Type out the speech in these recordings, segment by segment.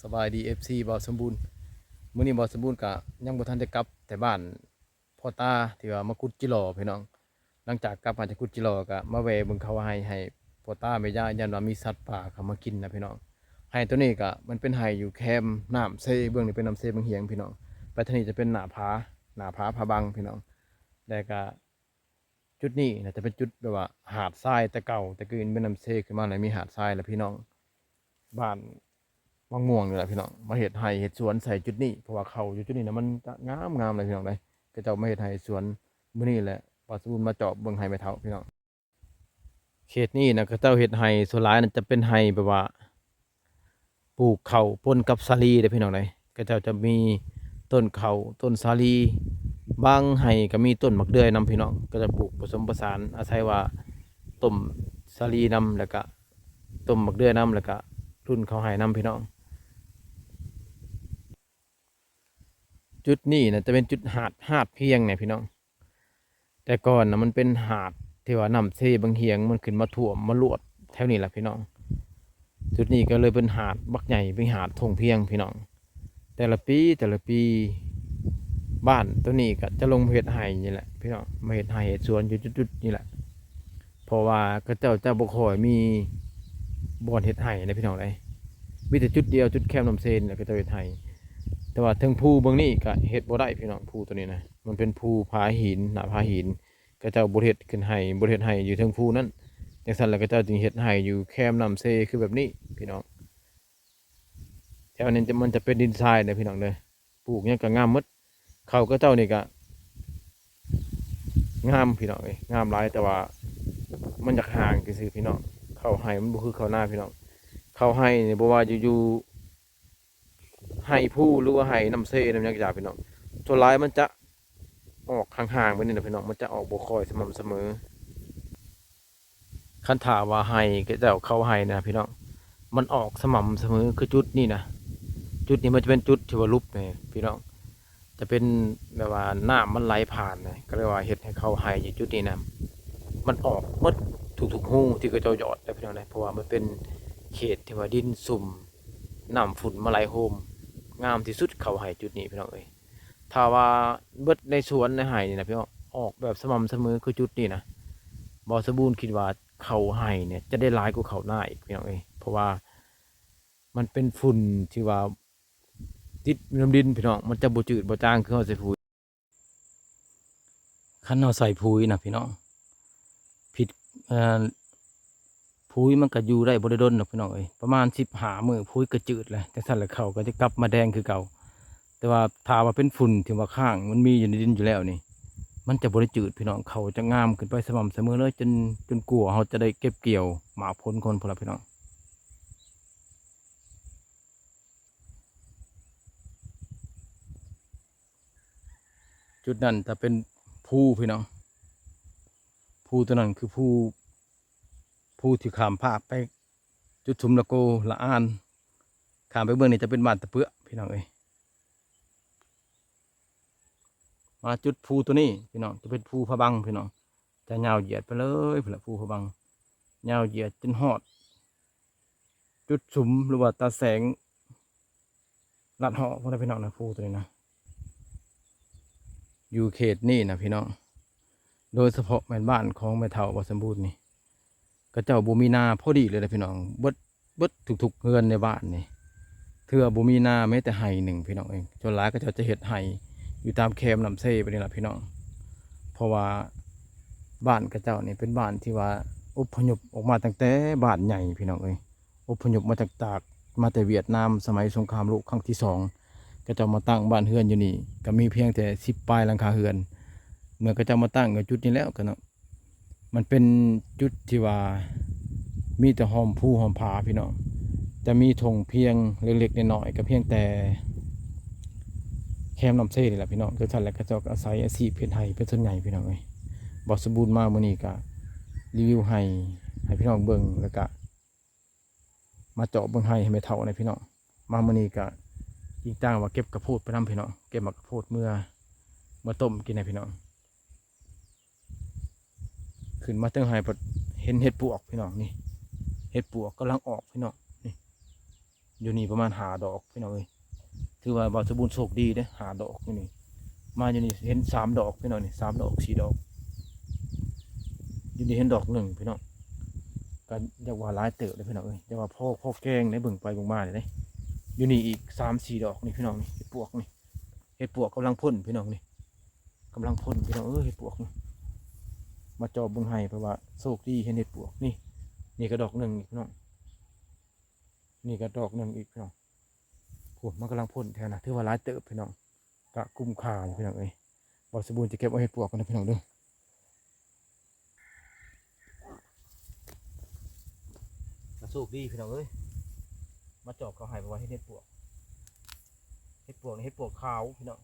ສະບາຍດີ ເອັຟຊີ ບ່າວສົມບູນ. ມື້ນີ້ບ່າວສົມບູນກະຍັງບໍ່ທັນໄດ້ກັບແຕ່ບ້ານພໍ່ຕາ ທີ່ວ່າມາຂຸດຈິຫຼໍ່ພີ່ນ້ອງ. ຫຼັງຈາກກັບມາຈາກຂຸດຈິຫຼໍ່ກະມາແວ່ເບິ່ງເຂົ້າໄຮ່ໃຫ້ພໍ່ຕາແມ່ຍາຍ ຢ້ານວ່າມີສັດປ່າເຂົ້າມາກິນນະພີ່ນ້ອງ. ໄຮ່ໂຕນີ້ກະມັນເປັນໄຮ່ຢູ່ແຄມນ້ຳເຊ, ເບື້ອງນີ້ເປັນນ້ຳເຊບັງຫຽງພີ່ນ້ອງ, ໄປທາງນີ້ຈະເປັນໜ້າຜາ ໜ້າຜາ ຜາບັງພີ່ນ້ອງ. ແລ້ວກະ ຈຸດນີ້ນາຈະເປັນຈຸດແບບວ່າຫາດຊາຍແຕ່ເກົ່າ, ແຕ່ກີ້ມັນເປັນນ້ຳເຊຂຶ້ນມາ ແລ້ວມີຫາດຊາຍ ແລ້ວພີ່ນ້ອງບ້ານວັງມ່ວງນີ້ແຫຼະພີ່ນ້ອງ ມາເຮັດໄຮ່ເຮັດສວນໃສ່ຈຸດນີ້, ເພາະວ່າເຂົ້າຢູ່ຈຸດນີ້ນະມັນຈະງາມໆເລີຍພີ່ນ້ອງເດ້. ເຂົາເຈົ້າມາເຮັດໄຮ່ເຮັດສວນມື້ນີ້ແຫຼະ, ບ່າວສົມບູນມາຈອບເບິ່ງໄຮ່ແມ່ເຖົ້າພີ່ນ້ອງ. ເຂດນີ້ນະ ເຂົາເຈົ້າເຮັດໄຮ່ ສ່ວນຫຼາຍນະຈະເປັນໄຮ່ແບບວ່າ ປູກເຂົ້າປົນກັບສາລີເດ້ພີ່ນ້ອງເດ້. ເຂົາເຈົ້າຈະມີຕົ້ນເຂົ້າ ຕົ້ນສາລີ, ບາງໄຮ່ກໍມີຕົ້ນໝາກເດືອຍນຳພີ່ນ້ອງ. ເຂົາເຈົ້າປູກປະສົມປະສານ ອາໄສວ່າຕົ້ນສາລີນຳ ແລ້ວກະຕົ້ນໝາກເດືອຍນຳ ແລ້ວກະລຸ້ນເຂົ້າໄຮ່ນຳພີ່ນ້ອງ. ຈຸດນີ້ນະຈະເປັນຈຸດຫາດ ຫາດພຽງນີ້ພີ່ນ້ອງ. ແຕ່ກ່ອນນະມັນເປັນຫາດທີ່ວ່ານ້ຳເຊບັງຫຽງ ມັນຂຶ້ນມາຖ້ວມມາລວດແຖວນີ້ແຫຼະພີ່ນ້ອງ. ຈຸດນີ້ກໍເລີຍເປັນຫາດບັກໃຫຍ່ ເປັນຫາດທົ່ງພຽງພີ່ນ້ອງ. ແຕ່ລະປີ ແຕ່ລະປີ ບ້ານໂຕນີ້ກໍຈະລົງມາເຮັດໄຮ່ນີ້ແຫຼະພີ່ນ້ອງ, ມາເຮັດໄຮ່ເຮັດສວນຢູ່ຈຸດໆນີ້ແຫຼະ. ເພາະວ່າເຂົາເຈົ້າຈະບໍ່ຄ່ອຍມີບ່ອນເຮັດໄຮ່ນະພີ່ນ້ອງເອີຍ, ມີແຕ່ຈຸດດຽວ ຈຸດແຄມນ້ຳເຊນີ້ແຫຼະ ເຂົາເຈົ້າເຮັດໄຮ່. ແຕ່ວ່າເທິງພູເບື້ອງນີ້ກໍເຮັດບໍ່ໄດ້ພີ່ນ້ອງ, ພູໂຕນີ້ນະ ມັນເປັນພູຜາຫີນ ໜ້າຜາຫີນ, ເຂົາເຈົ້າບໍ່ເຮັດຂຶ້ນໄຮ່ ບໍ່ເຮັດໄຮ່ຢູ່ເທິງພູນັ້ນ. ຈັ່ງຊັ້ນແລ້ວເຂົາເຈົ້າຈຶ່ງເຮັດໄຮ່ຢູ່ແຄມນ້ຳເຊຄືແບບນີ້ພີ່ນ້ອງ. ແຖວນີ້ຈະ ມັນຈະເປັນດິນຊາຍເດີພີ່ນ້ອງເດີ, ປູກຫຍັງກໍງາມໝົດ. ເຂົ້າເຂົາເຈົ້ານີ້ກໍງາມພີ່ນ້ອງເອີຍ, ງາມຫຼາຍ, ແຕ່ວ່າມັນຢາກຫ່າງຊື່ໆພີ່ນ້ອງ. ເຂົ້າໄຮ່ມັນບໍ່ຄືເຂົ້ານາພີ່ນ້ອງ. ເຂົ້າໄຮ່ນີ້ບໍ່ວ່າຢູ່ ຢູ່ໄຮ່ພູ ຫຼືວ່າໄຮ່ນ້ຳເຊນ້ຳຫຍັງກໍຕາມພີ່ນ້ອງ, ສ່ວນຫຼາຍມັນຈະອອກຫ່າງໆແບບນີ້ນະພີ່ນ້ອງ, ມັນຈະອອກບໍ່ຄ່ອຍສະໝ່ຳສະເໝີ. ຄັນຖ້າວ່າໄຮ່ເຂົາເຈົ້າເຂົ້າໄຮ່ນະພີ່ນ້ອງ, ມັນອອກສະໝ່ຳສະເໝີຄືຈຸດນີ້ນະ. ຈຸດນີ້ມັນຈະເປັນຈຸດທີ່ວ່າຫຼຸບແນ່ພີ່ນ້ອງ, ຈະເປັນແບບວ່ານ້ຳມັນໄຫຼຜ່ານນະ, ກໍເລີຍວ່າເຮັດໃຫ້ເຂົ້າໄຮ່ຢູ່ຈຸດນີ້ນະ ມັນອອກໝົດທຸກໆຮູທີ່ເຂົາເຈົ້າຢອດໄດ້ພີ່ນ້ອງເອີຍ. ເພາະວ່າມັນເປັນເຂດທີ່ວ່າດິນຊຸ່ມ ນ້ຳຝຸ່ນມາໄຫຼໂຮມ, ງາມທີ່ສຸດເຂົ້າໄຮ່ຈຸດນີ້ພີ່ນ້ອງເອີຍ. ຖ້າວ່າເບິດໃນສວນໃນໄຮ່ນີ້ນະພີ່ນ້ອງ, ອອກແບບສະໝ່ຳສະເໝີຄືຈຸດນີ້ນະ, ບ່າວສົມບູນຄິດວ່າເຂົ້າໄຮ່ນີ້ຈະໄດ້ຫຼາຍກວ່າເຂົ້ານາອີກພີ່ນ້ອງເອີຍ. ເພາະວ່າມັນເປັນຝຸ່ນທີ່ວ່າຕິດຢູ່ນຳດິນພີ່ນ້ອງ, ມັນຈະບໍ່ຈືດບໍ່ຈາງຄືເຮົາໃສ່ປຸ໋ຍ. ຄັນເຮົາໃສ່ປຸ໋ຍນະພີ່ນ້ອງ, ຜິດ ເອີ ປຸ໋ຍມັນກໍຢູ່ໄດ້ບໍ່ໄດ້ດົນດອກພີ່ນ້ອງເອີຍ, ປະມານສິບຫ້າມື້ປຸ໋ຍກໍຈືດແລ້ວ. ຈັ່ງຊັ້ນແລ້ວເຂົ້າກໍຈະກັບມາແດງຄືເກົ່າ. ແຕ່ວ່າຖ້າວ່າເປັນຝຸ່ນທີ່ວ່າຄ້າງມັນມີຢູ່ໃນດິນຢູ່ແລ້ວນີ້, ມັນຈະບໍ່ໄດ້ຈືດພີ່ນ້ອງ, ເຂົ້າຈະງາມຂຶ້ນໄປສະໝ່ຳສະເໝີເລີຍ, ຈົນ ຈົນກວ່າເຮົາຈະໄດ້ເກັບກ່ຽວໝາກຜົນຂອງມັນພຸ້ນລະພີ່ນ້ອງ. ຈຸດນັ້ນຈະເປັນພູພີ່ນ້ອງ, ພູຕົວນັ້ນຄືພູ ພູທີ່ຂ້າມພາກໄປຈຸດຊຸມລະໂກ ລະອານ, ຂ້າມໄປເບື້ອງນີ້ຈະເປັນບ້ານຕະເປືອພີ່ນ້ອງເອີຍ. ມາຈຸດພູຕົວນີ້ພີ່ນ້ອງ, ຈະເປັນພູຜາບັງພີ່ນ້ອງ, ຈະຍາວຢຽດໄປເລີຍພຸ້ນລະ ພູຜາບັງ, ຍາວຢຽດຈົນຮອດຈຸດຊຸມ ຫຼືວ່າຕາແສງ ລັດເຫາະພຸ້ນນະພີ່ນ້ອງນະ, ພູຕົວນີ້ນະ. ຢູ່ເຂດນີ້ນະພີ່ນ້ອງ, ໂດຍສະເພາະແມ່ນບ້ານຂອງແມ່ເຖົ້າບ່າວສົມບູນນີ້, ເຂົາເຈົ້າບໍ່ມີນາພໍດີເລີຍນະພີ່ນ້ອງ, ເບິດ ເບິດທຸກໆເຮືອນໃນບ້ານນີ້ ເທື່ອບໍ່ມີນາແມ້ແຕ່ໄຮ່ໜຶ່ງພີ່ນ້ອງເອີຍ. ສ່ວນຫຼາຍເຂົາເຈົ້າຈະເຮັດໄຮ່ຢູ່ຕາມແຄມນ້ຳເຊແບບນີ້ລະພີ່ນ້ອງ, ເພາະວ່າບ້ານເຂົາເຈົ້ານີ້ເປັນບ້ານທີ່ວ່າອົບພະຍົບອອກມາຕັ້ງແຕ່ບ້ານໃຫຍ່ພີ່ນ້ອງເອີຍ. ອົບພະຍົບມາຈາກ ຈາກ ມາແຕ່ຫວຽດນາມສະໄໝສົງຄາມໂລກຄັ້ງທີສອງ, ເຂົາເຈົ້າມາຕັ້ງບ້ານເຮືອນຢູ່ນີ້ ກໍມີພຽງແຕ່ສິບປາຍຫຼັງຄາເຮືອນ. ເມື່ອເຂົາເຈົ້າມາຕັ້ງຢູ່ຈຸດນີ້ແລ້ວກໍເນາະ, ມັນເປັນຈຸດທີ່ວ່າມີແຕ່ຮ່ອມພູຮ່ອມຜາພີ່ນ້ອງ, ຈະມີທົ່ງພຽງເລັກໆນ້ອຍໆ ກໍພຽງແຕ່ແຄມນ້ຳເຊນີ້ແຫຼະພີ່ນ້ອງ. ຈັ່ງຊັ້ນແຫຼະ ເຂົາເຈົ້າກໍອາໄສອາຊີບເຮັດໄຮ່ເປັນສ່ວນໃຫຍ່ພີ່ນ້ອງເອີຍ. ບ່າວສົມບູນມາມື້ນີ້ກໍຣີວິວໄຮ່ໃຫ້ພີ່ນ້ອງເບິ່ງ ແລ້ວກໍ ມາເຈາະເບິ່ງໄຮ່ໃຫ້ແມ່ເຖົ້າແດ່ພີ່ນ້ອງ. ມາມື້ນີ້ກະອີງຕ່າງວ່າເກັບກະໂພດໄປນຳພີ່ນ້ອງ, ເກັບໝາກກະໂພດເມືອ ເມືອຕົ້ມກິນໃຫ້ພີ່ນ້ອງ. ຂຶ້ນມາເທິງໄຮ່ພັດເຫັນເຫັດປວກພີ່ນ້ອງ, ນີ້ ເຫັດປວກກຳລັງອອກພີ່ນ້ອງ, ນີ້ ຢູ່ນີ້ປະມານຫ້າດອກພີ່ນ້ອງເອີຍ. ຖືວ່າບ່າວສະບູນໂຊກດີເດ້ ຫ້າດອກຢູ່ນີ້. ມາຢູ່ນີ້ເຫັນສາມດອກພີ່ນ້ອງນີ້ ສາມດອກ ສີ່ດອກ. ຢູ່ນີ້ເຫັນດອກໜຶ່ງພີ່ນ້ອງ ກໍຢາກວ່າຫຼາຍເຕີບເດ້ພີ່ນ້ອງເອີຍ. ຢາກວ່າພໍ ພໍແກງເດ້ ເບິ່ງໄປເບິ່ງມານີ້ເດ້. ຢູ່ນີ້ອີກສາມສີ່ດອກນີ້ພີ່ນ້ອງນີ້ ເຫັດປວກນີ້ ເຫັດປວກກຳລັງພົ້ນພີ່ນ້ອງນີ້ ກຳລັງພົ້ນພີ່ນ້ອງເອີຍ ເຫັດປວກນີ້. ມາຈອບເບິ່ງໄຮ່ ເພາະວ່າໂຊກດີເຫັນເຫັດປວກນີ້. ນີ້ກໍດອກໜຶ່ງອີກພີ່ນ້ອງ ນີ້ກໍດອກໜຶ່ງອີກພີ່ນ້ອງ. ໂອ້ ມັນກຳລັງພົ້ນແທ້ນະ ຖືວ່າຫຼາຍເຕີບພີ່ນ້ອງ ກະກຸ້ມຄ່າຢູ່ພີ່ນ້ອງເອີຍ. ບ່າວສະບູນຈະເກັບເອົາເຫັດປວກກ່ອນນະພີ່ນ້ອງເດີ. ກະໂຊກດີພີ່ນ້ອງເອີຍ ມາຈອບເຂົ້າໄຮ່ ເພາະວ່າເຫັນເຫັດປວກ. ເຫັດປວກນີ້ເຫັດປວກຂາວພີ່ນ້ອງ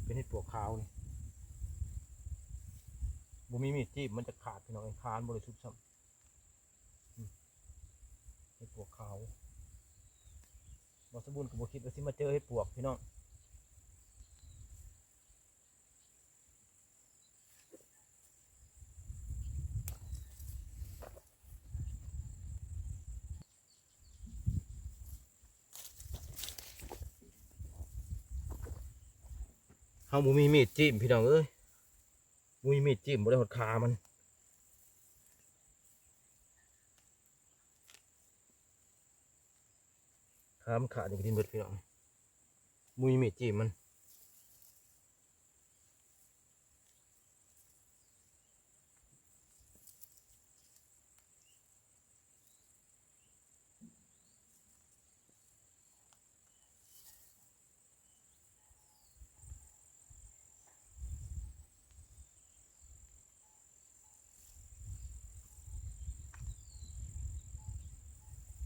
ເປັນເຫັດປວກຂາວນີ້. ບໍ່ມີມີດຈີ້ມມັນຈະຂາດພີ່ນ້ອງເອີຍ ຂາມັນບໍ່ໄດ້ສຸກຊ້ຳ. ອືມ ເຫັດປວກຂາວ. ບ່າວສະບູນກໍບໍ່ຄິດວ່າຊິມາເຈີເຫັດປວກພີ່ນ້ອງ. ເຮົາບໍ່ມີມີດຈີ້ມພີ່ນ້ອງເອີຍ ບໍ່ມີມີດຈີ້ມ ບໍ່ໄດ້ຮອດຂາມັນ. ຂາມັນຂາດນີ້ກໍດິນເບິດພີ່ນ້ອງ ບໍ່ມີມີດຈີ້ມມັນ.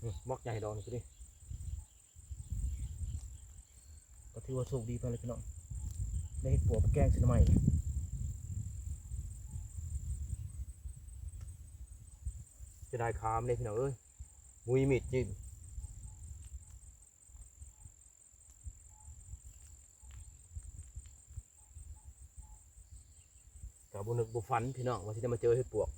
ອືມ ບັກໃຫຍ່ດອກນີ້ ກໍຖືວ່າໂຊກດີໄປເລີຍພີ່ນ້ອງ ໄດ້ເຫັດປວກໄປແກງໃສ່ໜໍ່ໄມ້. ເສຍດາຍຂາມັນເດ້ພີ່ນ້ອງເອີຍ ບໍ່ມີມີດຈີ້ມ. ກໍບໍ່ນຶກບໍ່ຝັນພີ່ນ້ອງ ວ່າຊິໄດ້ມາເຈີເຫັດປວກ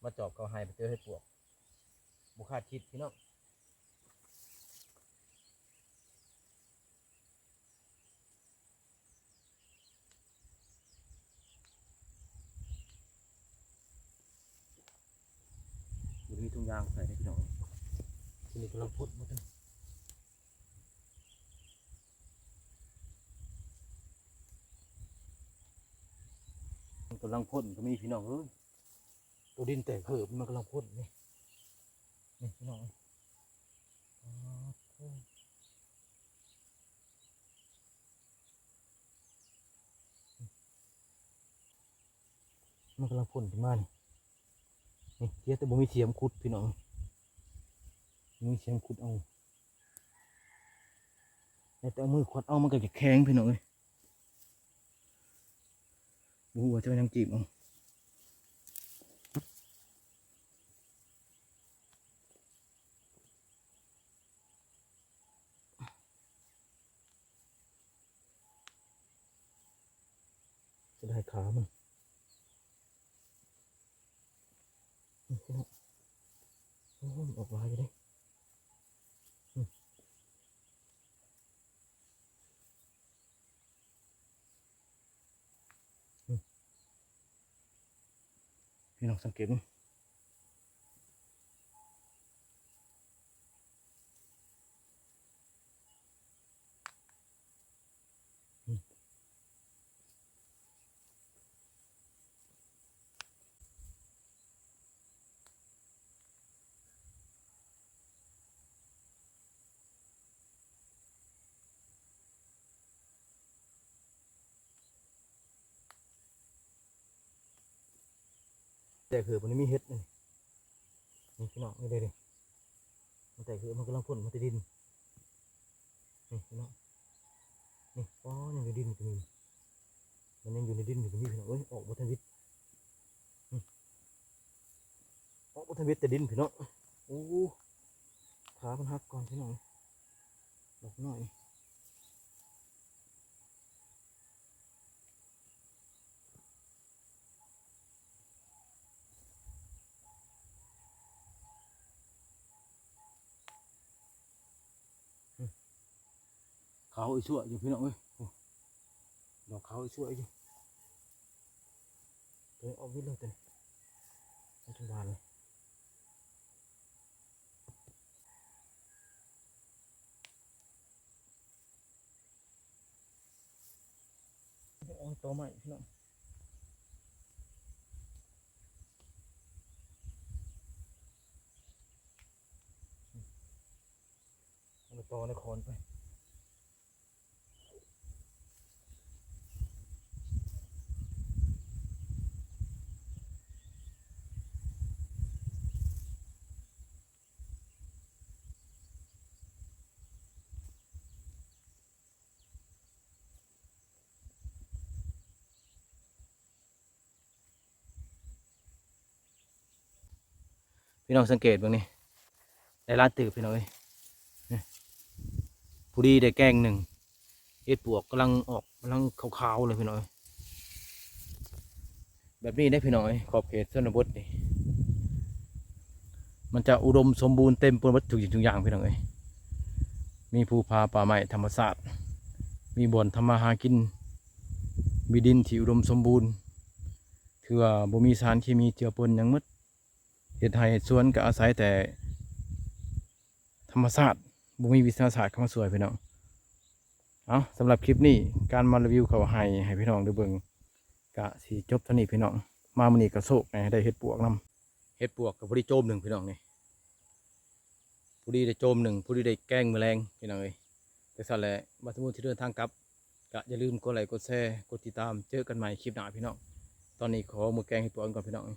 ມາຈອບເຂົ້າໄຮ່ໄປເຈີເຫັດປວກ ບໍ່ຄາດຄິດພີ່ນ້ອງ. ບໍ່ໄດ້ມີຖົງຢາງໃສ່ເດ້ພີ່ນ້ອງ ທີນີ້ກຳລັງພົ້ນໝົດເລີຍ ມັນກຳລັງພົ້ນກໍມີພີ່ນ້ອງເອີຍ. ໂຕດິນແຕກເຫີບ ມັນກຳລັງພົ້ນນີ້ ນີ້ພີ່ນ້ອງເອີຍ. ມັນກຳລັງພົ້ນຂຶ້ນມານີ້ ນີ້ເສຍແຕ່ບໍ່ມີສຽມຂຸດພີ່ນ້ອງ ບໍ່ມີສຽມຂຸດເອົາ ແຕ່ເອົາມືຂວັດເອົາ ມັນກໍຈະແຂງພີ່ນ້ອງເອີຍ. ບໍ່ຮູ້ວ່າຈະເອົາຫຍັງຈີບເອົາ ຈະໄດ້ຂາມັນ ນີ້ພີ່ນ້ອງ ໂອ້ ມັນອອກຫຼາຍຢູ່ເດ້. ອືມ ພີ່ນ້ອງສັງເກດເບິ່ງ ອືມ. ແຕກເຫີບ ມັນມີເຫັດນີ້ ນີ້ພີ່ນ້ອງ ນີ້ເດ້ ນີ້ ມັນແຕກເຫີບ ມັນກຳລັງພົ້ນມາແຕ່ດິນ ນີ້ພີ່ນ້ອງ ນີ້ ອໍ ຍັງຢູ່ດິນກໍມີ ມັນຍັງຢູ່ໃນດິນຢູ່ກໍມີພີ່ນ້ອງເອີຍ ອອກບໍ່ທັນວິດ ນີ້ ອອກບໍ່ທັນເວັດແຕ່ດິນພີ່ນ້ອງ ໂອ້ ຂາມັນຫັກກ່ອນພີ່ນ້ອງ ດອກນ້ອຍ ນີ້ ຂາວອີ່ຊົ່ວຢູ່ພີ່ນ້ອງເອີຍ. ໂອ້ ດອກຂາວອີ່ຊົ່ວຢູ່. ໂຕນີ້ອອກວິດເລີຍໂຕນີ້ ມັນຈັງບານເລີຍ. ໂອ້ ຕອໄມ້ພີ່ນ້ອງ ເອົາໄປຕໍ່ໃນຄອນໄປ. ພີ່ນ້ອງສັງເກດເບິ່ງນີ້ ໄດ້ຫຼາຍຕື່ບພີ່ນ້ອງເອີຍ. ນີ້ ພໍດີໄດ້ແກງໜຶ່ງ ເຫັດປວກກຳລັງອອກ ກຳລັງຂາວໆເລີຍພີ່ນ້ອງເອີຍ. ແບບນີ້ເດ້ພີ່ນ້ອງເອີຍ ຂອບເຂດຊົນນະບົດນີ້ ມັນຈະອຸດົມສົມບູນເຕັມໄປໝົດທຸກສິ່ງທຸກຢ່າງພີ່ນ້ອງເອີຍ. ມີພູຜາປ່າໄມ້ທຳມະຊາດ ມີບ່ອນທຳມາຫາກິນ ມີດິນທີ່ອຸດົມສົມບູນ ຖືວ່າບໍ່ມີສານເຄມີເຈືອປົນຫຍັງໝົດ. ເຮັດໄຮ່ເຮັດສວນກໍອາໄສແຕ່ທຳມະຊາດ ບໍ່ມີວິທະຍາສາດເຂົ້າມາຊ່ວຍພີ່ນ້ອງ. ເອົາ ສຳລັບຄລິບນີ້ ການມາຣີວິວເຂົ້າໄຮ່ໃຫ້ພີ່ນ້ອງໄດ້ເບິ່ງ ກະຊິຈົບເທົ່ານີ້ພີ່ນ້ອງ. ມາມື້ນີ້ກໍໂຊກໃຫ້ໄດ້ເຫັດປວກນຳ. ເຫັດປວກກໍພໍດີໂຈມໜຶ່ງພີ່ນ້ອງນີ້ ພໍດີໄດ້ໂຈມໜຶ່ງ ພໍດີໄດ້ແກງມື້ແລງພີ່ນ້ອງເອີຍ. ຈັ່ງຊັ້ນແຫຼະ ບາດສະໝຸດທີ່ເດີນທາງກັບ ກະຢ່າລືມກົດໄລ້ ກົດແຊ ກົດຕິດຕາມ. ເຈີກັນໃໝ່ຄລິບໜ້າພີ່ນ້ອງ. ຕອນນີ້ຂໍເມືອແກງເຫັດປວກກ່ອນພີ່ນ້ອງ.